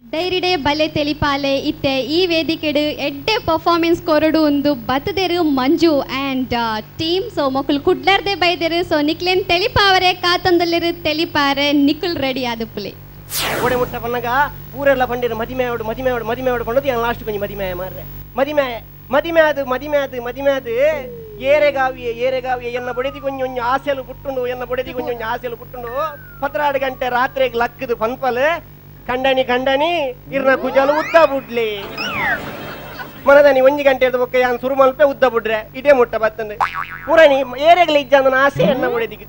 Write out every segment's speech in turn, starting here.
ಡೈರಿಡೆ ಬಲೆ ತೆಲಿಪಾಲೆ ಇತ್ತೆ ಈ ವೇದಿಕೆಡು ಎಡ್ಡೆ ಪರ್ಫಾರ್ಮೆನ್ಸ್ ಕೊರಡು ಒಂದು ಬತ್ತದೇರು ಮಂಜು ಆ್ಯಂಡ್ ಟೀಮ್. ಸೊ ಮಕ್ಕಳು ಕುಡ್ಲಾರ್ದೆ ಬೈದೇರು. ಸೊ ನಿಕ್ಲೇನ್ ತೆಲಿಪಾವರೆ ಕಾತಂದಲ್ಲಿರು ತೆಲಿಪಾರೆ ನಿಕ್ಕುಲ್ ರೆಡಿ ಆದಪ್ಪಲೆ ಓಡೆ ಮುಟ್ಟ ಪನ್ನಗ ಊರೆಲ್ಲ ಪಂಡಿರು ಮದಿಮೆ ಮದಿಮೆ ಮದಿಮೆ ಪಂಡದು ಲಾಸ್ಟ್ ಕೊಂಚ ಮದಿಮೆ ಮಾರ್ರೆ ಮದಿಮೆ ಮದಿಮೆ ಅದು ಮದಿಮೆ ಅದು ಮದಿಮೆ ಅದು ಏರೆಗಾವಿಯೇ ಏರೆಗಾವಿಯೇ ಎನ್ನ ಬೊಡೆದಿ ಕೊಂಚ ಆಸೆಲು ಪುಟ್ಟುಂಡು ಎನ್ನ ಬೊಡೆದಿ ಕೊಂಚ ಆಸೆಲು ಪುಟ್ಟುಂಡು 12 ಗಂಟೆ ರಾತ್ರಿಗೆ ಲಕ್ಕದು ಪನ್ಪಲ್ ಕಂಡನಿ ಕಂಡನಿ ಇರ್ನ ಕುಜಾಲು ಉದ್ದ ಬುಡ್ಲಿ ಮನದನಿ 1 ಗಂಟೆ ಬೊಕ್ಕ ಯಾನ್ ಸುರು ಮಲ್ಪೆ ಉದ್ದ ಬುಡ್ರೆ ಇದೇ ಮುಟ್ಟ ಬತ್ತಂದು ಪೂರಣಿ ಏರೆಗ್ಲ ಇಜ್ಜಂದನ ಆಸೆ ಎನ್ನ ಬೊಡೆದಿಗೆ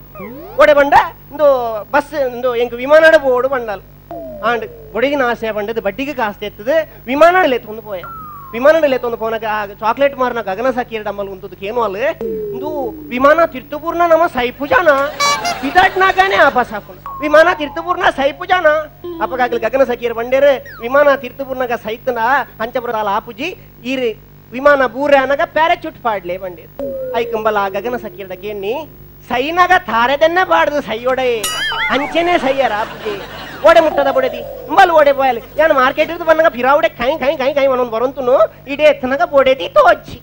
ಒಡೆ ಬಂಡ ಇಂದು ಬಸ್ ಇಂದು ಎಂಕ್ ವಿಮಾನಡ ಬೋಡು ಬಂಡಲ್ ಆಂಡ್ ಬೊಡೆದಿನ ಆಸೆ ಬಂಡದು ಬಡ್ಡಿಗೆ ಕಾಸ್ತಿ ಎತ್ತದು ವಿಮಾನಡಲೆ ತೊಂದು ಪೋಯ ವಿಮಾನಡಲೆ ತೊಂದು ಪೋನಾಗ ಚಾಕ್ಲೇಟ್ ಮಾರನ ಗಗನ ಸಖಿಯರ ಡಮ್ಮಲ್ ಉಂತದು ಕೇನು ಅಲ್ಲ ಇಂದು ವಿಮಾನ ತಿರ್ತಪೂರ್ಣ ನಮ್ಮ ಸೈಪುಜಾನ ಬಿದಾಟ್ನಾಗಾನೆ ಆಪಾಸ್ ಹಾಕೊಂಡು ವಿಮಾನ ತಿರ್ತಪೂರ್ಣ ಸೈಪುಜಾನ ಅಪ್ಪಗಾಗಲಿ ಗಗನ ಸಖಿಯರ ಬಂಡೇರು ವಿಮಾನ ತಿರ್ತಪೂರ್ಣಗ ಸೈತನ ಅಂಚಪುರ ಆಪುಜಿ ಈರು ವಿಮಾನ ಬೂರೆ ಅನಗ ಪ್ಯಾರಾಚೂಟ್ ಪಾಡ್ಲೆ ಬಂಡೇರು ಐಕಂಬಲ ಆ ಗಗನ ಸಖಿಯರ ಕೇನಿ ಸೈನಾಗ ತಾರೆದನ್ನೇ ಬಾಡ್ದು ಸೈಯೊಡೆ ಅಂಚೆನೆ ಸೈಯರ ಆಪುಜಿ ಓಡೆ ಮುಟ್ಟದ ಬೊಡೆದಿ ಇಂಬಲ್ ಓಡೆ ಬೋಯಲ್ ಯಾನು ಮಾರ್ಕೆಟ್ ಬಂದಾಗ ಫಿರಾವುಡೆ ಕೈ ಕೈ ಕೈ ಕೈ ಒಂದೊಂದು ಬರಂತುನು ಇಡೇ ಎತ್ತನಾಗ ಬೊಡೆದಿ ತೋಚಿ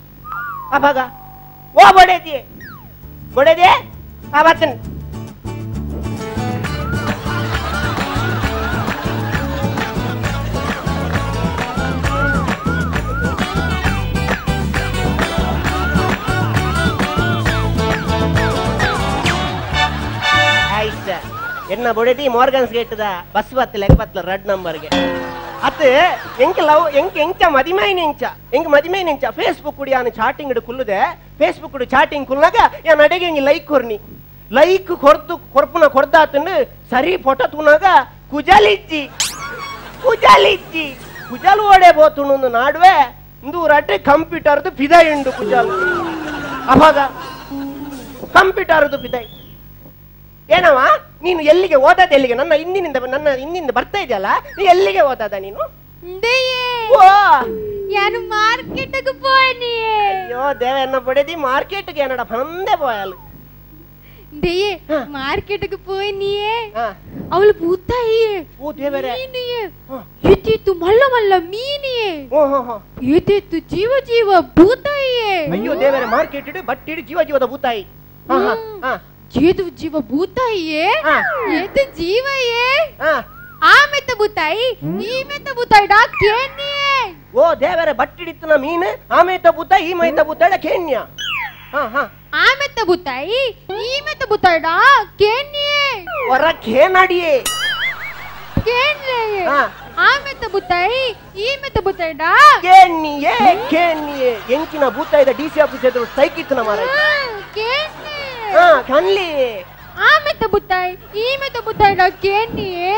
ಅವಾಗ ಓ ಬೊಡೆದಿ ಬೊಡೆದಿ ಆ ಬರ್ತೇನೆ ಎನ್ನ ಬೊಡೆದಿ ಮೋರ್ಗನ್ಸ್ ಗೇಟ್ದ ಬಸ್ ಬತ್ತಲ ಬತ್ತಲ ರೆಡ್ ನಂಬರ್ಗೆ ಅತ್ ಎಂಕ್ ಲವ್ ಎಂಕ್ ಎಂಚ ಮದಿಮೈ ನೆಂಚ ಎಂಕ್ ಮದಿಮೈ ನೆಂಚ ಫೇಸ್ಬುಕ್ ಕುಡಿ ಯಾನು ಚಾಟಿಂಗ್ ಕುಲ್ಲುದೆ ಫೇಸ್ಬುಕ್ ಚಾಟಿಂಗ್ ಕುಲ್ನಾಗ ಯಾನ್ ಅಡೆಗೆ ಎಂಗ್ ಲೈಕ್ ಕೊರ್ನಿ ಲೈಕ್ ಕೊರ್ದು ಕೊರ್ಪುನ ಕೊರ್ದಾತಂಡು ಸರಿ ಫೋಟೋ ತೂನಾಗ ಕುಜಲಿಜ್ಜಿ ಕುಜಲಿಜ್ಜಿ ಕುಜಲ್ ಓಡೆ ಬೋತುಣು ನಾಡುವೆ ಇಂದು ರಡ್ಡೆ ಕಂಪ್ಯೂಟರ್ದು ಪಿದಾಯುಂಡು ಕುಜಲ್ ಅವಾಗ ಕಂಪ್ಯೂಟರ್ದು ಪಿದಾಯಿ ಏನವ ನೀನು ಎಲ್ಲಿಗೆ ಓದದ ಎಲ್ಲಿಗೆ ನನ್ನ ಹಿಂದಿನಿಂದ ನನ್ನ ಹಿಂದಿನಿಂದ ಬರ್ತಾ ಇದೆಯಲ್ಲ ನೀ ಎಲ್ಲಿಗೆ ಓದದ ನೀನು ಯಾನು ಮಾರ್ಕೆಟ್ಗೆ ಪೋನಿ ಅಯ್ಯೋ ದೇವ ಎನ್ನ ಬಡೆದಿ ಮಾರ್ಕೆಟ್ಗೆ ಏನಡ ಬಂದೆ ಪೋಯಲ್ ದೇಯೇ ಮಾರ್ಕೆಟ್ಗೆ ಪೋನಿಯೇ ಅವಳು ಭೂತಾಯಿಯೇ ಓ ದೇವರೇ ಮೀನಿಯೇ ಎತ್ತಿತ್ತು ಮಲ್ಲ ಮಲ್ಲ ಮೀನಿಯೇ ಓ ಹೋ ಹೋ ಎತ್ತಿತ್ತು ಜೀವ ಜೀವ ಭೂತಾಯಿಯೇ ಅಯ್ಯೋ ದೇವರೇ ಮಾರ್ಕೆಟ್ ಇಡು ಬಟ್ಟಿಡು ಜೀವ ಜೀವದ ಭೂತಾಯಿ ಹಾ ಹಾ ಏದು ಜೀವ ಭೂತಾಯಿಯೇ ಏದು ಜೀವಯೇ ಆ ಮೆತ್ತ ಭೂತಾಯಿ ಈ ಮೆತ್ತ ಭೂತಾಯಿ ಡಾ ಕೇನ್ಯೇ ಓ ದೇವರೇ ಬಟ್ಟಿಡಿತ್ತನ ಮೀನು ಆ ಮೆತ್ತ ಭೂತಾಯಿ ಈ ಮೆತ್ತ ಭೂತಾಯಿ ಕೇನ್ಯ ಹಾ ಹಾ ಆ ಮೆತ್ತ ಭೂತಾಯಿ ಈ ಮೆತ್ತ ಭೂತಾಯಿ ಡಾ ಕೇನ್ಯೇ ಹೊರ ಕೇನಡಿಯೇ ಕೇನ್ಲೇ ಆ ಮೆತ್ತ ಭೂತಾಯಿ ಈ ಮೆತ್ತ ಭೂತಾಯಿ ಡಾ ಕೇನ್ಯೇ ಕೇನ್ಯೇ ಎಂಕಿನ ಭೂತಾಯಿದ ಡಿಸಿ ಆಫೀಸ್ ಎದುರು ಸ್ಟ್ರೈಕ್ ಇತ್ತನ ಮಾರಾಯ ಕೇನ್ಯೇ ಹಾ ಕನ್ಲಿ ಆ ಮೆತ್ತ ಬುತ್ತಾಯಿ ಈ ಮೆತ್ತ ಬುತ್ತಾಯಿ ಡಾ ಕೇನ್ಯೇ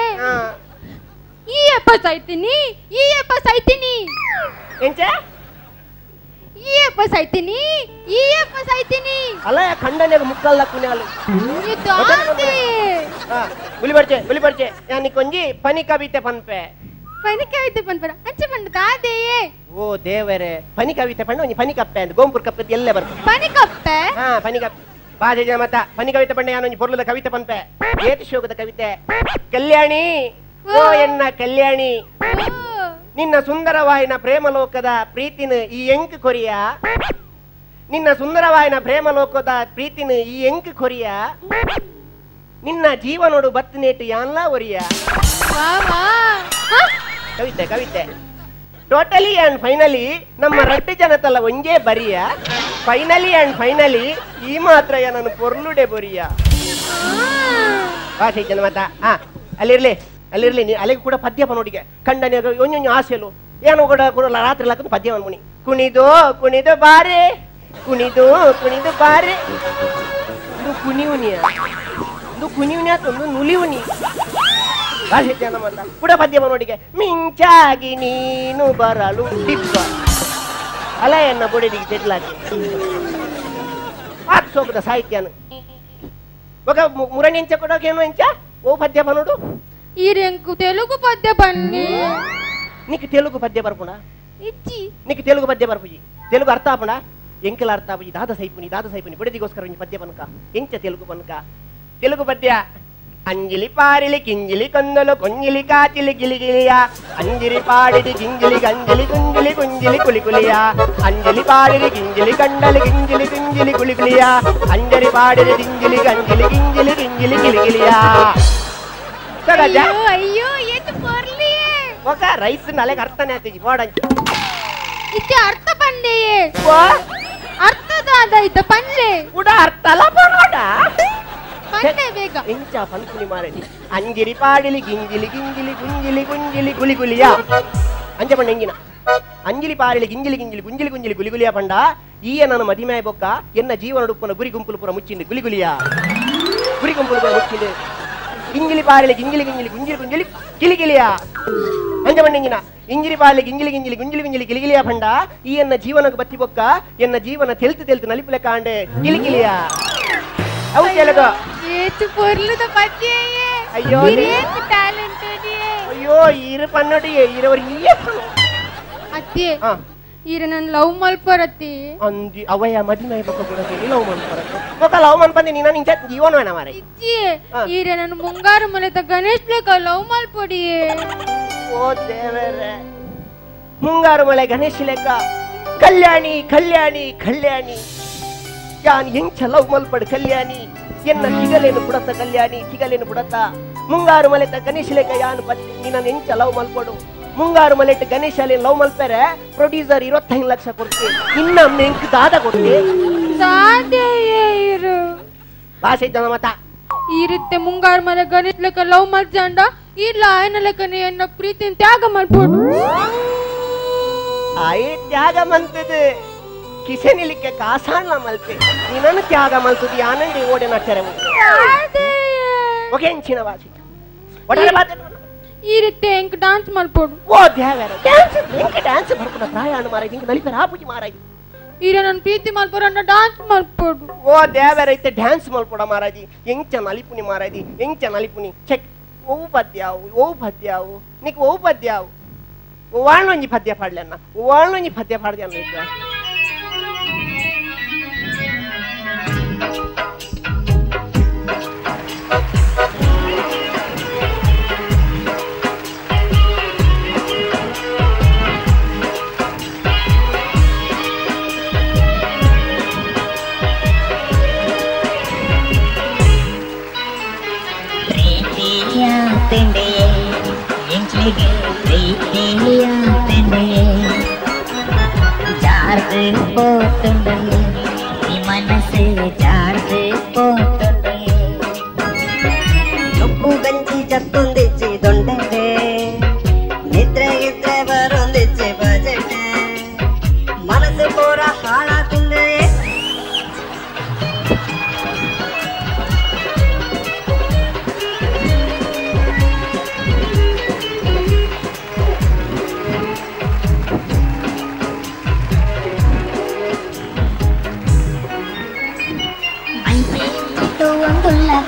ಈ ಅಪ್ಪ ಸಾಯ್ತೀನಿ ಈ ಅಪ್ಪ ಸಾಯ್ತೀನಿ ಎಂಚ ಈ ಅಪ್ಪ ಸಾಯ್ತೀನಿ ಈ ಅಪ್ಪ ಸಾಯ್ತೀನಿ ಅಲ್ಲ ಖಂಡನೆ ಮುಕ್ಕಲ್ಲ ಕುನ್ಯಾಲು ಗುಲಿ ಬರ್ಚೆ ಗುಲಿ ಬರ್ಚೆ ಯಾನಿ ಕೊಂಜಿ ಪನಿ ಕವಿತೆ ಪನ್ಪೆ ಪನಿ ಕವಿತೆ ಪನ್ಪರ ಅಂಚೆ ಪಂಡ ದಾದೆಯೇ ಓ ದೇವರೇ ಪನಿ ಕವಿತೆ ಪಂಡ ಒಂಜಿ ಪನಿ ಕಪ್ಪೆ ಅಂತ ಗೋಂಪುರ್ ಕಪ್ಪೆ ಎಲ್ಲೇ ಬರ್ತದೆ ಪನಿ ಕಪ್ಪೆ ಹಾ ಪನಿ ಕಪ್ಪೆ ಬಾಜೆ ಜನ ಮತ ಪನಿ ಕವಿತೆ ಪಂಡ ಯಾನೊಂಜಿ ಪೊರ್ಲದ ಕವಿತೆ ಪನ್ಪೆ ಏತು ಶೋಕದ ಕವಿತೆ ಕಲ್ಯಾಣಿ ಓ ಎನ್ನ ಕಲ್ಯಾಣಿ ನಿನ್ನ ಸುಂದರವಾಯಿನ ಪ್ರೇಮಲೋಕದ ಪ್ರೀತಿನ ಈ ಎಂಕ್ ಕೊರಿಯ ನಿನ್ನ ಸುಂದರವಾಯಿನ ಪ್ರೇಮಲೋಕದ ಪ್ರೀತಿನ ಈ ಎಂಕ್ ಕೊರಿಯ ನಿನ್ನ ಜೀವನೋಡು ಬತ್ತಿನೇಟು ಯಾನ್ಲಾ ಒರಿಯ ಕವಿತೆ ಕವಿತೆ ಟೋಟಲಿ ಅಂಡ್ ಫೈನಲಿ ನಮ್ಮ ರಡ್ಡು ಜನತಲ್ಲ ಒಂಜೇ ಬರಿಯ ಫೈನಲಿ ಅಂಡ್ ಫೈನಲಿ ಈ ಮಾತ್ರ ನಾನು ಪೊರ್ಲುಡೆ ಬೊರಿಯ ಭಾಷೆ ಜನ ಮಾತಾ ಹಾ ಅಲ್ಲಿರ್ಲಿ ಅಲ್ಲಿರ್ಲಿ ನೀ ಅಲ್ಲಿಗೆ ಕೂಡ ಪದ್ಯ ನೋಡಿಗೆ ಕಂಡನೆ ಒಂಜೊಂಜು ಆಸೆಲು ಏನು ಕೂಡ ರಾತ್ರಿ ಲಕ್ಕದು ಪದ್ಯ ಅನ್ಮುನಿ ಕುಣಿದು ಕುಣಿದು ಬಾರೆ ಕುಣಿದು ಕುಣಿದು ಬಾರೆ ಇದು ಕುಣಿಯುನಿಯ ಇದು ಕುಣಿಯುನಿಯ ಒಂದು ನುಲಿಯುನಿ ಭಾಷೆ ಜನ ಮಾತಾ ಕೂಡ ಪದ್ಯ ನೋಡಿಗೆ ಮಿಂಚಾಗಿ ನೀನು ಬರಲು ಡಿಬ್ಬ ಅಲ ಎನ್ನ ಬೊಡೆದಿಗೆ ಸೆಟ್ಲಾಗಿ ಆತ್ ಸೋಕದ ಸಾಹಿತ್ಯನು ఒక ಮುರಣಿ ಎಂಚ ಕೊಡೋಕೆ ಏನು ಎಂಚ ಓ ಪದ್ಯ ಬನೋಡು ಈರೆಂಕು ತೆಲುಗು ಪದ್ಯ ಬನ್ನಿ. నీకు తెలుగు పద్య బరపునా? ಇಜ್ಜಿ. నీకు తెలుగు పద్య బరపుజಿ. తెలుగు అర్థ ఆపనా? ఎంకల అర్థ ఆపుజి. దాద సైపుని దాద సైపుని బుడిదిగోస్కర ಒಂಜಿ ಪದ್ಯ ಪನ್ಕ. ಎಂಚ తెలుగు ಪನ್ಕ? తెలుగు పద్య. అంజిలి పారిలి కింజిలి కొందలు కొంజిలి కాచిలి గిలిగిలియా అంజిరి పాడిది గింజిలి గంజిలి గుంజిలి గుంజిలి కులికులియా అంజలి పాడిరి గింజిలి కండలి గింజిలి గుంజిలి కులికులియా అంజరి పాడిరి గింజిలి గంజిలి గింజిలి గింజిలి గిలిగిలియా. అయ్యో అయ్యో ఏత పొర్లియే. ఒక రైస్ నలె అర్థనే ಆತಿಜಿ పోడంచి. ಇತ್ತೆ ಅರ್ಥ ಪನ್ಲೆಯೇ. ಅರ್ಥ ದಾದ ಇತ್ತ ಪನ್ಲೆ. ಉಡ ಅರ್ಥಲ ಪನೋಡ. ಪನ್ಲೆ ಬೇಗ. ಎಂಚ ಪನ್ಪುನಿ ಮಾರನಿ. ಅಂಜಿರಿ ಪಾಡಿಲಿ గింజిలి గింజిలి గుంజిలి గుంజిలి గులిగులియా. ಅಂಜ ಪಂಡ ಎಂಗಿನ ಅಂಜಿಲಿ ಪಾರಿಲಿ గింజిలి గింజిలి గుంజిలి గుంజిలి గులిగులియా పంಡ ఈయ నన్ను మదిమాయ బొక్క ఎన్న జీవనడుప్పున గురి గుంపులు పుర ముచ్చింది గులిగులియా గురి గుంపులు పుర ముచ్చింది గింజిలి పారిలి గింజిలి గింజిలి గుంజిలి గుంజిలి గిలిగిలియా. ಅಂಜ ಪಂಡ ಇಂಜಿರಿ ಪಾಲಿ గింజిలి గింజిలి గుంజిలి గుంజిలి గిలిగిలియా పంಡ ఈ ఎన్న జీవనకు బత్తి బొక్క ఎన్న జీవన తెలుతు తెలుతు నలిపుల కాండే గిలిగిలియా. అవు తెలుగు ఏతు పొర్లుద పద్యయే. అయ్యో ఏతు టాలెంట్ డియే. అయ్యో ఈరు పన్నడియే ఈరవరి ఈయే పన్ను ಅತ್ತೆ ಈರ ನನ್ನ ಲವ್ ಮಲ್ಪರತ್ತೆ ಅಂದಿ ಅವಯ ಮದಿಮೈ ಬೊಕ್ಕ ಕೂಡ ಲವ್ ಮಲ್ಪರತ್ತೆ ಬೊಕ್ಕ ಲವ್ ಮನ್ಪಂದೆ ನೀನ ನಿಂಚ ಜೀವನವೇನ ಮಾರೆ ಇಜ್ಜಿ ಈರ ನನ್ನ ಮುಂಗಾರು ಮಲೆತ ಗಣೇಶ್ ಲೇಕ ಲವ್ ಮಲ್ಪಡಿಯೇ. ಓ ದೇವರೇ ಮುಂಗಾರು ಮಳೆ ಗಣೇಶ್ ಲೇಕ ಕಲ್ಯಾಣಿ ಕಲ್ಯಾಣಿ ಕಲ್ಯಾಣಿ ಯಾನ್ ಎಂಚ ಲವ್ ಮಲ್ಪಡು ಕಲ್ಯಾಣಿ ಎನ್ನ ತಿಗಲೇನು ಬುಡತ ಕಲ್ಯಾಣಿ ತಿಗಲೇನು ಬುಡತ ಮುಂಗಾರು ಮಲೆತ ಗಣೇಶ್ ಲೇಕ ಯಾನ್ ಪತ್ನಿ ನಿನ್ನ ಎಂಚ ಲವ್ ಮಲ್ಪಡು ಮುಂಗಾರು ಮಲೆಟ್ ಗಣೇಶ ಅಲ್ಲಿ ಲವ್ ಮಲ್ಪರೆ ಪ್ರೊಡ್ಯೂಸರ್ 25 ಲಕ್ಷ ಕೊಡ್ತಿ ಇನ್ನ ಮೆಂಕ್ ದಾದ ಕೊಡ್ತಿ ಸಾಧ್ಯಯೇ ಭಾಷೆ ಇದ್ದ ಮತ ಈ ರೀತಿ ಮುಂಗಾರು ಮಲೆ ಗಣೇಶ್ ಲೆಕ್ಕ ಲವ್ ಮಲ್ಜಾಂಡ ಇಲ್ಲ ಆಯನ ಲೆಕ್ಕನೆ ಎನ್ನ ಪ್ರೀತಿನ ತ್ಯಾಗ ಮಲ್ಪೋಡು. ಆಯ್ ತ್ಯಾಗ ಮಂತದ ಕಿಸೆ ನಿಲಿಕ್ಕೆ ಕಾಸಾಣ್ಲ ಮಲ್ತೆ ನಿನ್ನನ್ನು ತ್ಯಾಗ ಮಲ್ತದ ಯಾನಂಡಿ ಓಡೆ ನಟ್ಟರೆ ಓಕೆ ಎಂಚಿನ ಭಾಷೆ ಒಡರೆ ಬಾತೆ ಈ ರೀತಿ ಎಂಕ್ ಡಾನ್ಸ್ ಮಲ್ಪೋಡು. ಓ ದೇವರ ಡ್ಯಾನ್ಸ್ ಎಂಕ್ ಡ್ಯಾನ್ಸ್ ಬರ್ಪುನ ಪ್ರಾಯಾಣ ಮಾರಾಯ ಇಂಕ್ ನಲಿಪೆರ ಆಪುಜಿ ಮಾರಾಯ ಈರ ನನ್ನ ಪ್ರೀತಿ ಮಲ್ಪೋರಂಡ ಡಾನ್ಸ್ ಮಲ್ಪೋಡು. ಓ ದೇವರ ಐತೆ ಡ್ಯಾನ್ಸ್ ಮಲ್ಪೋಡ ಮಾರಾಜಿ ಎಂಚ ನಲಿಪುನಿ ಮಾರಾಜಿ ಎಂಚ ನಲಿಪುನಿ ಚೆಕ್ ಓ ಪದ್ಯಾವು ಓ ಪದ್ಯಾವು నీకు ಓ ಪದ್ಯಾವು వాళ్ళొంజి పద్య పాడలే అన్న వాళ్ళొంజి పద్య పాడదే అన్న ఇట్లా ಚೊಪ್ಪು ಗಂಜಿ ಚತ್ತೊಂದಿಚ್ಚಿ ದೊಂಡೆ ನಿದ್ರೆ ಗಿದ್ರೆ ಬರೊಂದಿಚ್ಚಿ ಬಜೆಟ್ ಮನಸ್ಸು ಪೂರ ಹಾಳಾತಿಂದೆ.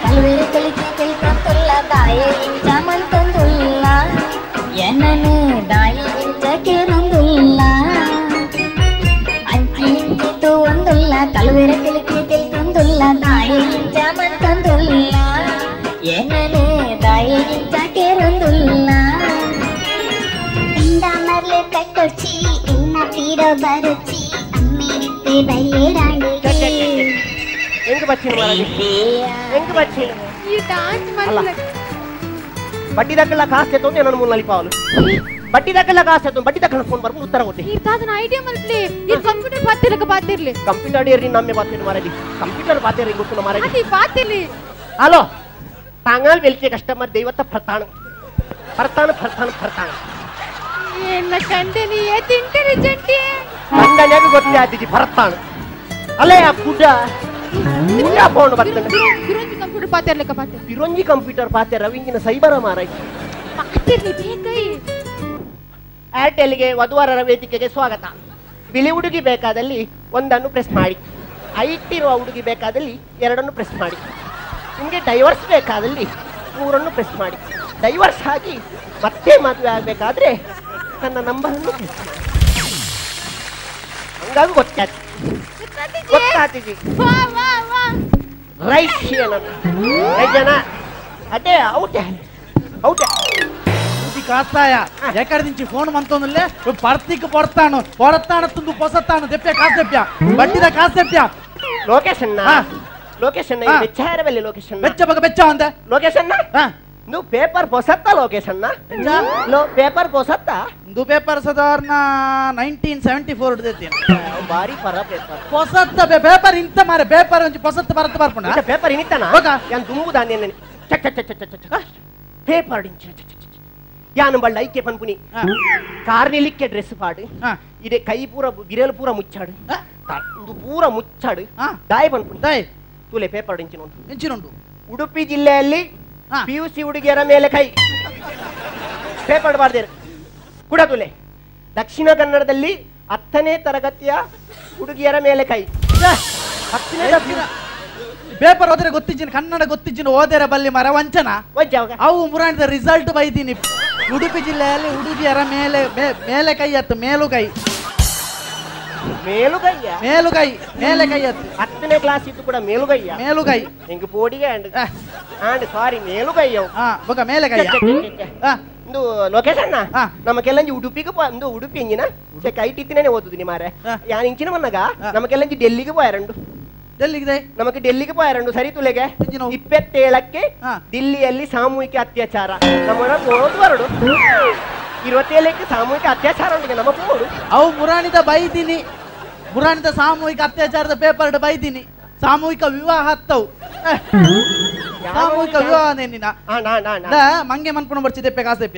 ಕಲ್ವೇರು ಕಲಿಕೆ ತಿಳ್ಕೊಂತುಲ್ಲ ದಾಯಿ ಇಂಚ ಏನನು ದಾಯಿ ಇಂಚ ಕೇರೊಂದುಲ್ಲ ಅಂಚಿ ಇಂಚಿತು ಒಂದುಲ್ಲ ಕಲ್ವೇರು ಕಲಿಕೆ ತಿಳ್ಕೊಂದುಲ್ಲ ದಾಯಿ ಇಂಚ ಮಂತಂದುಲ್ಲ ಏನನು ದಾಯಿ ಇಂಚ ಕೇರೊಂದುಲ್ಲ. ಇಂದ ಮರ್ಲೆ ಕಟ್ಟೊಚ್ಚಿ ಇನ್ನ ತೀರೋ ಬರುಚಿ ಅಮ್ಮಿರಿತ್ತೆ ಬೈಲೇರಾಂಡಿ. ಎಂಗ್ ಬಚ್ಚಿನ ಮಾರಾಜಿ ಎಂಗ್ ಬಚ್ಚಿನ ಈ డాన్స్ మల్ల ಬಡ್ಡಿ ದಕ್ಕಲ್ಲ ಕಾಸು ಎತ್ತೊಂದು ನನ್ನ ಮೂಲ ನಲಿಪಾವಲು ಬಡ್ಡಿ ದಕ್ಕಲ್ಲ ಕಾಸು ಎತ್ತೊಂದು ಬಡ್ಡಿ ದಕ್ಕಲ್ಲ ಫೋನ್ ಬರ್ಬೋದು ಉತ್ತರ ಕೊಟ್ಟಿ ಈ ತಾತನ ಐಡಿಯಾ ಮಲ್ಪ್ಲಿ ಈ ಕಂಪ್ಯೂಟರ್ ಪಾತಿರಕ ಪಾತಿರ್ಲಿ ಕಂಪ್ಯೂಟರ್ ಅಡಿಯರಿ ನಮ್ಮೆ ಪಾತಿರ್ ಮಾರಾಜಿ ಕಂಪ್ಯೂಟರ್ ಪಾತಿರಿ ಗೊತ್ತು ಮಾರಾಜಿ ಅದಿ ಪಾತಿರ್ಲಿ. ಹಲೋ ತಾಂಗಾಲ್ ವೆಲ್ಕೆ ಕಸ್ಟಮರ್ ದೈವತ್ತ ಫರ್ತಾಣ ಫರ್ತಾಣ ಫರ್ತಾಣ ಫರ್ತಾಣ ಏನ ಕಂಡನಿ ಏತ್ ಇಂಟೆಲಿಜೆಂಟ್ ಕಂಡನ್ಯಾಗ ಗೊತ್ತೇ ಆತಿಜಿ ಫರ್ತಾಣ ಅಲ್ಲೇ ಆ ಗುಡ್ಡ ಗುಡ್ಡ ಫೋನ್ ಬರ್ತದೆ. ಬಿರೊಂಜಿ ಕಂಪ್ಯೂಟರ್ ಪಾತಿರ್ಲಿಕ್ಕ ಪಾತಿರ್ ಬಿರೊಂಜಿ ಕಂಪ್ಯೂಟರ್ ಪಾತೆ ರವಿಂಗಿನ ಸೈಬರ ಮಾರಾಜಿ ಪಾತಿರ್ಲಿ ಬೇಕೈ. ಏರ್ಟೆಲ್ಗೆ ವಧುವರರ ವೇದಿಕೆಗೆ ಸ್ವಾಗತ. ಬಿಳಿ ಹುಡುಗಿ ಬೇಕಾದಲ್ಲಿ ಒಂದನ್ನು ಪ್ರೆಸ್ ಮಾಡಿ, ಐಟಿರುವ ಹುಡುಗಿ ಬೇಕಾದಲ್ಲಿ ಎರಡನ್ನು ಪ್ರೆಸ್ ಮಾಡಿ, ನಿಮಗೆ ಡೈವರ್ಸ್ ಬೇಕಾದಲ್ಲಿ ಮೂರನ್ನು ಪ್ರೆಸ್ ಮಾಡಿ, Divorce ಆಗಿ ಮತ್ತೆ ಮದುವೆ ಆಗಬೇಕಾದ್ರೆ ನನ್ನ ನಂಬರನ್ನು ಹಂಗಾಗಿ ಗೊತ್ತಾಯ್ತು ಗೊತ್ತಾತಿದ್ವಿ. ರೈಟ್ ಜನ ಅದೇ ಔಟ್ ಔಟ್ ಕಾಸ್ತಾಯ ಎಕ್ಕಡ నుంచి ಫೋನ್ ಮಂತೊಂದುಲ್ಲೆ ಪರ್ತಿಕ್ ಪೊರ್ತಾನು ಪೊರತಾಣ ತುಂದು ಪೊಸತ್ತಾನು ದೆಪ್ಪ ಕಾಸು ದೆಪ್ಪ ಬಡ್ಡಿದ ಕಾಸು ದೆಪ್ಪ ಲೊಕೇಶನ್ ಲೊಕೇಶನ್ ಬೆಚ್ಚಾರಬಲ್ಲಿ ಲೊಕೇಶನ್ ಬೆಚ್ಚ ಬಗ ಬೆಚ್ಚ ಅಂದೆ ಲೊಕೇಶನ್ నువ్వు పేపర్ పొసత్తా లొకేషన్ లో పేపರ್ పొసత్తా ಇಂದು ಪೇಪರ್ ಸಾಧಾರಣ 1974 ಬಾರಿ ಪರ ಪೇಪರ್ పొసత్త ಪೇಪರ್ ಇಂತ ಮಾರೆ ಪೇಪರ್ ಒಂಜಿ పొಸತ್ತ ಬರತ್ತ ಬರ್ಪುಂಡ ಪೇಪರ್ ಇನಿತನ ಯಾನ್ ದುಂಬು ದಾನ್ಯ ಚಕ್ ಚಕ್ ಚಕ್ ಚಕ್ ಚಕ್ ಪೇಪರ್ డింಚ ಯಾನು ಬಳ್ಳ ಐಕೆ ಪನ್ಪುನಿ ಕಾರ್ನಿಲಿಕ್ಕೆ ಡ್ರೆಸ್ ಪಾಡು ಇದೇ ಕೈ ಪೂರ ಬಿರಲು ಪೂರ ಮುಚ್ಚಾಡು ಇಂದು ಪೂರ ಮುಚ್ಚಾಡು ದಾಯಿ ಪನ್ಪುನಿ ದಾಯ್ ತುಲೆ ಪೇಪರ್ డింಚಿನುಂಟು ಎಂಚಿನುಂಟು ಉಡುಪಿ ಜಿಲ್ಲೆಯಲ್ಲಿ ಪಿಯುಸಿ ಹುಡುಗಿಯರ ಮೇಲೆ ಕೈ ಪೇಪರ್ ಬಾರ್ದೇರು ಕೂಡ ತುಲೆ ದಕ್ಷಿಣ ಕನ್ನಡದಲ್ಲಿ 10ನೇ ತರಗತಿಯ ಹುಡುಗಿಯರ ಮೇಲೆ ಕೈ ಪೇಪರ್ ಹೋದ್ರೆ ಗೊತ್ತಿಜ್ಜಿನ ಕನ್ನಡ ಗೊತ್ತಿಜ್ಜಿನ ಓದೇರ ಬಲ್ಲಿ ಮರ ವಂಚನ ಅವು ಮುರಾಣಿದ ರಿಸಲ್ಟ್ ಬೈದೀನಿ ಉಡುಪಿ ಜಿಲ್ಲೆಯಲ್ಲಿ ಹುಡುಗಿಯರ ಮೇಲೆ ಮೇಲೆ ಕೈ ಹತ್ತು ಮೇಲುಗೈ ಮೇಲುಗೈಯ ಮೇಲುಗೈ ಮೇಲೆ ಕೈ ಹತ್ತು 10ನೇ ಕ್ಲಾಸ್ ಇದ್ದು ಕೂಡ ಮೇಲುಗೈಯ ಮೇಲುಗೈ ಹಿಂಗ ಪೋಡಿಗೆ and and sorry ಮೇಲುಗೈಯ ಬೊಕ ಮೇಲೆ ಕೈ ಇಂದು ಲೊಕೇಶನ್ ನಮಕೆಲ್ಲಂಜಿ ಉಡುಪಿಗೆ ಇಂದು ಉಡುಪಿ ಎಂಜಿನ ಕೈ ಟಿತ್ತಿನೇ ಓದುದು ಮಾರೆ ಯಾನ್ ಇಂಚಿನ ಮನ್ನಗ ನಮಕೆಲ್ಲಂಜಿ ಡೆಲ್ಲಿಗೆ ಪೋಯರಂಡು ಡೆಲ್ಲಿಗೆ ನಮಗೆ ಡೆಲ್ಲಿಗೆ ಪೋಯರಂಡು ಸರಿ ತುಲೆಗೆ 27ಕ್ಕೆ ದಿಲ್ಲಿಯಲ್ಲಿ ಸಾಮೂಹಿಕ ಅತ್ಯಾಚಾರ ನಮ್ಮ ಹೋದ್ ಬರಡು 27ಕ್ಕೆ ಸಾಮೂಹಿಕ ಅತ್ಯಾಚಾರ ಉಂಟು ನಮ್ಮ ಪೋಡು ಅವು ಮುರಾಣಿದ ಬೈದಿನಿ ಮುರಾಣಿದ ಸಾಮೂಹಿಕ ಅತ್ಯಾಚಾರದ ಪೇಪರ್ ಬೈದಿನಿ ಸಾಮೂಹಿಕ ವಿವಾಹ ಹತ್ತವು ಸಾಮೂಹಿಕ ವಿವಾಹ ನಿನ್ನ ಮಂಗೆ ಮನ್ಪುಣ ಬರ್ಚಿ ದೆಪ್ಪೆ ಕಾಸು ದೆಪ್ಪ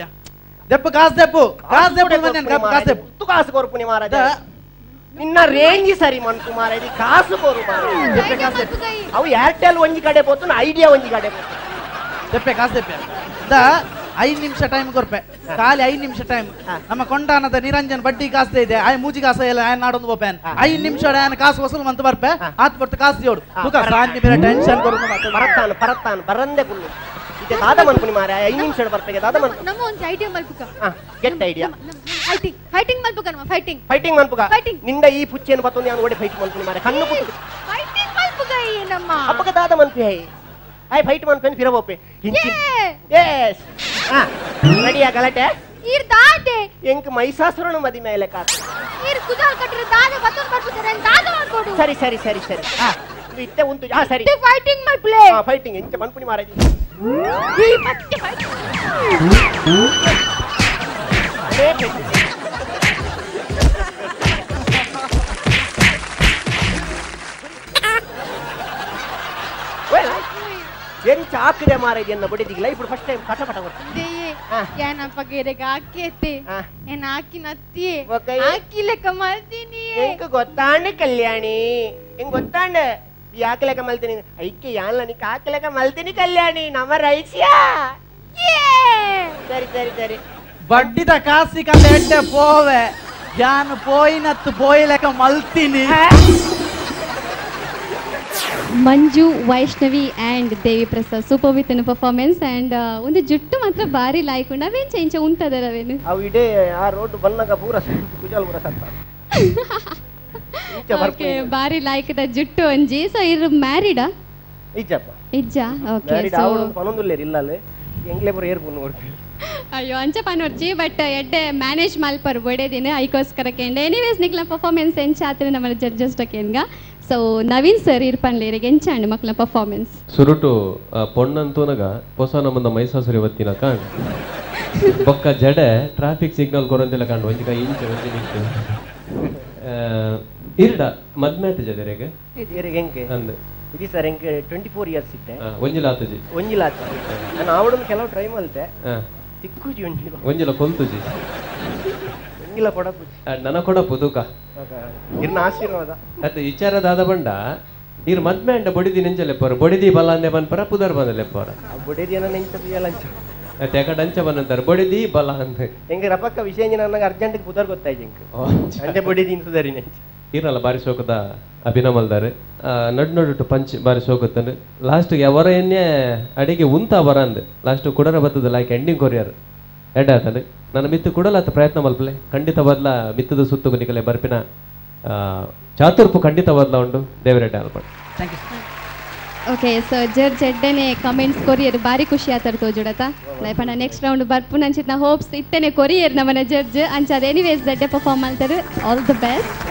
ದೆಪ್ಪ ಕಾಸು ದೆಪ್ಪು ಕಾಸು ದೆಪ್ಪು ಕಾಸು ದೆಪ್ಪು ಕಾಸು ಕೊರ್ಪುನಿ ಮಾರಾಜ ನಿನ್ನ ರೇಂಜ್ ಸರಿ ಮನ್ಪು ಮಾರಾಜ ಕಾಸು ಕೊರು ಅವು ಏರ್ಟೆಲ್ ಒಂಜಿ ಕಡೆ ಪೋತು ಐಡಿಯಾ ಒಂಜಿ ಕಡೆ ಪೋತು ದೆಪ್ಪೆ ಕಾಸು ದೆಪ್ಪೆ the 5 ನಿಮಿಷ ಟೈಮ್ ಕೊರ್ಪೆ ಖಾಲಿ 5 ನಿಮಿಷ ಟೈಮ್ ನಮ್ಮ ಕೊಂಡಾನದ ನಿರಂಜನ್ ಬಡ್ಡಿ ಕಾಸು ಇದೆ ಆಯ್ ಮೂಜಿ ಕಾಸು ಎಲ್ಲ ಆಯ್ ನಾಡೊಂದು ಬೋಪೇನ್ 5 ನಿಮಿಷ ಆಯನ ಕಾಸು ವಸೂಲು ಮಂತ ಬರ್ಪೆ ಆತ್ ಬರ್ತ ಕಾಸು ಜೋಡು ಸಾಂಜಿ ಬೇರೆ ಟೆನ್ಷನ್ ಕೊರು ಬರತ್ತಾನು ಬರತ್ತಾನು ಬರಂದೆ ಕುಲ್ಲು ಇದೆ ದಾದ ಮನ್ಪುನಿ ಮಾರೆ 5 ನಿಮಿಷ ಬರ್ಪೆಗೆ ದಾದ ಮನ್ಪು ನಮ್ಮ ಒಂದು ಐಡಿಯಾ ಮಲ್ಪುಕ get idea fighting fighting ಮಲ್ಪುಕ ನಮ್ಮ ಫೈಟಿಂಗ್ ಫೈಟಿಂಗ್ ಮನ್ಪುಕ ನಿಂದ ಈ ಪುಚ್ಚೆಯನ್ನು ಬತ್ತೊಂದು ಯಾನು ಓಡಿ ಫೈಟ್ ಮನ್ಪುನಿ ಮಾರೆ ಕಣ್ಣು ಪುಟ್ಟು ಫೈಟಿಂಗ್ ಮಲ್ಪುಕ ಈ ನಮ್ಮ ಅಪ್ಪಗ ದಾದ ಮನ್ಪಿ ಹೈ I fight ಮನ್ಪೆನ್ ಫಿರಬೋಪೆ S ರೆಡಿಯಾ ಗಲಾಟೆ ಈರ್ ದಾದೆ ಎಂಕ್ ಮೈಸಾಸುರನ ಮದಿ ಮೇಲೆ ಕಾತು ಈರ್ ಕುಜಾಲ್ ಕಟ್ಟಿರ ದಾದೆ ಬತ್ತೊಂದು ಬರ್ಪುತಾರೆ ದಾದೆ ಮಾಡ್ಕೊಡು ಸರಿ ಸರಿ ಸರಿ ಸರಿ ಇದು ಇತ್ತೆ ಉಂಟು ಸರಿ ಫೈಟಿಂಗ್ ಮಲ್ಪುಲೆ ಫೈಟಿಂಗ್ ಎಂಚ ಮನ್ಪುನಿ ಮಾರಾಜಿ ಈ ಮತ್ತೆ ಫೈಟಿಂಗ್ ಎಂಚ ಹಾಕಿದೆ ಮಾರಾಜಿ ಎನ್ನ ಬಡಿದಿಲ್ಲ ఇప్పుడు ಫಸ್ಟ್ ಟೈಮ್ ಪಟ ಪಟ ಕೊಡ್ತೀನಿ ಏನಪ್ಪ ಗೆರೆಗೆ ಹಾಕೇತೆ ಏನ್ ಹಾಕಿ ನತ್ತಿ ಹಾಕಿ ಲೆಕ್ಕ ಮಲ್ತೀನಿ ಎಂಕ್ ಗೊತ್ತಾಂಡ ಕಲ್ಯಾಣಿ ಹೆಂಗ್ ಗೊತ್ತಾಂಡ ಈ ಹಾಕಿ ಲೆಕ್ಕ ಮಲ್ತೀನಿ ಐಕೆ ಯಾನ್ಲ ನಿಕ್ ಹಾಕಿ ಲೆಕ್ಕ ಮಲ್ತೀನಿ ಕಲ್ಯಾಣಿ ನಮ್ಮ ರೈಸಿಯಾ ಸರಿ ಸರಿ ಸರಿ ಬಡ್ಡಿದ ಕಾಸಿ ಕಂಡ ಎಡ್ಡೆ ಪೋವೆ ಯಾನು ಪೋಯಿನತ್ತು ಪೋಯಿ ಲೆಕ್ಕ ಮಲ್ತೀನಿ. Manju Vaishnavi and Devi Prasad super with performance and ಒಂದು ಜುಟ್ಟು ಮಾತ್ರ ಭಾರಿ ಲಾಯ್ಕ್ ಉಂಡು ಅವೇನು ಚೇಂಜ್ ಉಂಟದರ ಅವೇನು ಅವು ಇಡೇ ಆ ರೋಡ್ ಬನ್ನಗ ಪೂರ ಕುಜಾಲ್ ಪೂರ ಸತ್ತ. ಓಕೆ ಭಾರಿ ಲಾಯ್ಕದ ಜುಟ್ಟು ಒಂಜಿ. ಸೊ ಇರು ಮ್ಯಾರಿಡಾ? ಇಜ್ಜಪ್ಪ ಇಜ್ಜಾ? ಓಕೆ ಮ್ಯಾರಿಡ್ ಆವಡು ಪನೊಂದುಲ್ಲೇರು ಇಲ್ಲಲ್ಲ ಎಂಗ್ಲೆ ಪೂರ ಏರ್ ಪುನ್ನು ಕೊಡ್ತೀವಿ. ಅಯ್ಯೋ ಅಂಚ ಪನೊರ್ಚಿ ಬಟ್ ಎಡ್ಡೆ ಮ್ಯಾನೇಜ್ ಮಲ್ಪರ್ ಒಡೆದಿನ ಐಕೋಸ್ಕರ ಕೇಂದ್ರ. ಎನಿವೇಸ್ ನಿಕ್ಲ ಪರ್ಫಾರ್ಮೆನ್ಸ್ ಎಂಚ ಆತ್ರೆ ನಮ್ಮ ಜಡ್ಜಸ್ ಕೇನ್ಗ. ಸೊ ನವೀನ್ ಸರ್ ಇರ್ಪನ್ಲೇರಿಗೆ ಎಂಚಾಂಡ್ ಮಕ್ಕಳ ಪರ್ಫಾರ್ಮೆನ್ಸ್ ಸುರುಟು ಪೊಣ್ಣಂತೂನಗ ಪೊಸ ನಮ್ಮಂದ ಮೈಸಾಸುರಿ ಬತ್ತಿನ ಕಾಂಡ್ ಬೊಕ್ಕ ಜಡೆ ಟ್ರಾಫಿಕ್ ಸಿಗ್ನಲ್ ಕೊರಂತಿಲ್ಲ ಕಾಂಡ್ ಒಂಜಿ ಕೈ ಇಂಚ ಒಂಜಿ ನಿಂಚು ಇರ್ಡ ಮದ್ಮೆ ಆತ ಜದರೆಗೆ ಎಂಕೆ ಅಂದ್ ಇದು ಸರ್ ಎಂಕೆ 24 ಇಯರ್ಸ್ ಇತ್ತೆ ಒಂಜಿಲ ಆತಜಿ ಒಂಜಿಲ ಆತ ನಾನು ಆವಡನ್ ಕೆಲವು ಟ್ರೈ ಮಲ್ತೆ ತಿಕ್ಕುಜಿ ಒಂಜಿಲ ಒಂಜಿಲ ಕೊಲ್ತುಜಿ ಒಂಜಿಲ ಕೊಡಪುಜಿ ನನ್ನ ಕೊಡಪು ತೂಕ ಇರ್ನ ಆಶೀರ್ವಾದ ಅತ್ತ ವಿಚಾರದಾದ ಬಂಡ ಇರ್ ಮದ್ಮೆ ಅಂಡ ಬೊಡಿದಿ ನೆಂಚಲೆಪ್ಪರು ಬೊಡಿದಿ ಬಲ ಅಂದೆ ಬನ್ಪರ ಪುದರ್ ಬಂದಲೆಪ್ಪರ ಬೊಡಿದಿ ಅನ್ನ ನೆಂಚ ಬಿಯಲಂಚ ಅತ್ತೆ ಕಡೆ ಅಂಚ ಬಂದಂತಾರೆ ಬೊಡಿದಿ ಬಲ ಅಂದೆ ಎಂಗೆ ರಪಕ್ಕ ವಿಷಯ ನನಗೆ ಅರ್ಜೆಂಟ್ ಪುದರ್ ಗೊತ್ತಾಯ್ತು ಎಂಕ್ ಅಂಚೆ ಬೊಡಿದಿ ಸುದರಿ ನೆಂಚ. ಈರಲ್ಲ ಬಾರಿ ಶೋಕದ ಅಭಿನಯ ಮಲ್ದಾರೆ. ನಡು ನಡುಟು ಪಂಚ್ ಬಾರಿ ಶೋಕತ್ತಂಡು. ಲಾಸ್ಟ್ ಅವರ ಎನ್ನೆ ಅಡಿಗೆ ಉಂತ ಬರಂದ್ ಲಾಸ್ಟ್ ಕುಡರ ಬತ್ತದ ಲೈಕ್ ಎಂಡಿಂಗ್ ಕೊರಿಯರ್ ಎಡ್ಡೆ ಆತಂಡು. ನನ್ನ ಮಿತ್ತು ಕುಡಲಾತ ಪ್ರಯತ್ನ ಮಲ್ಪಲೆ ಖಂಡಿತ ಬದಲ ಮಿತ್ತದ ಸುತ್ತು ನಿಕಲೆ ಬರ್ಪಿನ ಚಾತುರ್ಪು ಖಂಡಿತ ಬದಲ ಉಂಡು. ದೇವರೆಡ್ಡೆ ಅಲ್ಪಡ್. Thank you. Okay so judge ಎಡ್ಡೆನೆ comments courier ಬಾರಿ ಖುಷಿ ಆತರ ತೋಜುಡತ. ಲೈಫ್ ನೆಕ್ಸ್ಟ್ ರೌಂಡ್ ಬರ್ಪು ನಂಚಿತ್ನ ಹೋಪ್ಸ್ ಇತ್ತನೆ ಕೊರಿಯರ್ ನಮ್ಮನೆ ಜಡ್ಜ್ ಅಂಚಾದ. ಎನಿವೇಸ್ ದಡ್ಡೆ ಪರ್ಫಾರ್ಮ್ ಮಾಡ್ತಾರೆ. All the best.